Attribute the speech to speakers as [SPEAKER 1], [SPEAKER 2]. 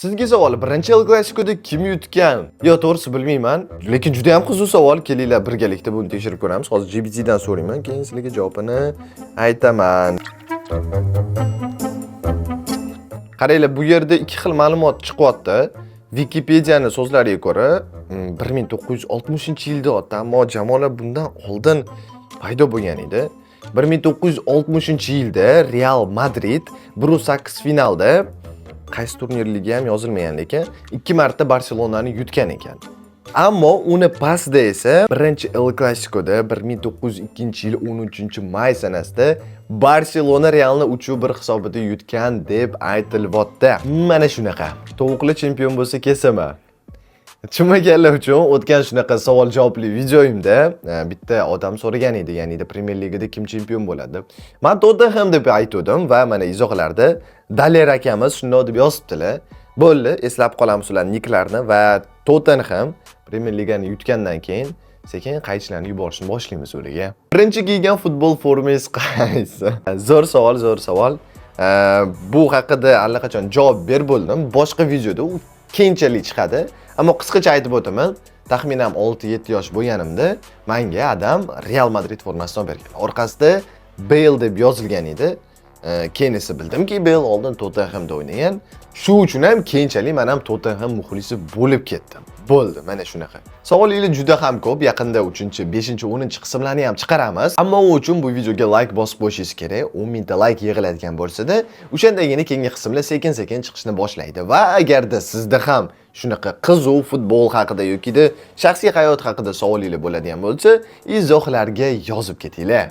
[SPEAKER 1] Sizga savol, birinchi El Clasico'da kim yutgan? Yo, to'g'risi bilmayman, lekin juda ham qiziq savol. Kelinglar, birgalikda buni tekshirib ko'ramiz. Hozir GPT dan so'rayman, keyin sizlarga javobini aytaman. Qaranglar, bu yerda ikki xil ma'lumot chiqyapti. Wikipediani so'zlariga ko'ra, 1960-yilda, ammo jamoalar bundan oldin paydo bo'lgan edi. 1960-yilda Real Madrid 1-8 finalda, qaysi turnirligi ham yozilmagan, lekin ikki marta Barselonani yutgan ekan. Ammo uni pastida esa birinchi El Clasico'da 1902-yil 13 may sanasida Barselona Realni 3-1 hisobida yutgan deb aytilyapti. Mana shunaqa. Tovuqlar chempion bo'lsa kesama. Tushunmaganlar uchun, o'tgan shunaqa savol javobli videoyimda bitta odam so'ragan edi, ya'ni Premier Ligada kim chempion bo'ladi deb. Man Tottenham deb aytgandim va mana izohlarda Daler akamiz shundoq deb yozibdilar. Bo'ldi, eslab qolamiz ularning niklarini va Tottenham Premier Ligani yutgandan keyin sekin qaychilarni yuborishni boshlaymiz ularga. Birinchi kiygan futbol formangiz qaysi? Zo'r savol, zo'r savol. Bu haqida allaqachon javob berib bo'ldim. Boshqa videoda, u keyinchalik chiqadi. Ammo qisqacha aytib o'taman. Taxminan 6-7 yosh bo'lganimda menga adam Real Madrid formasini olib bergan. Orqasida Bale deb yozilgan edi. Keyin esa bildimki, Bale oldin Tottenhamda o'ynagan. Shu uchun ham keyinchalik men ham Tottenham muxlisi bo'lib ketdim. Bo'ldi, mana shunaqa. Savollar juda ham ko'p. Yaqinda 3, 5, 10 qismlarni ham chiqaramiz. Ammo u uchun bu videoga like bosib qo'yishingiz kerak. 10 mingta like yig'iladigan bo'lsa-da, o'shandagina keyingi qismlar sekin-sekin chiqishni boshlaydi. Va agarda sizda ham shunaqa qiziq futbol haqida yokida shaxsiy hayot haqida savollar bo'ladigan bo'lsa, izohlarga yozib ketinglar.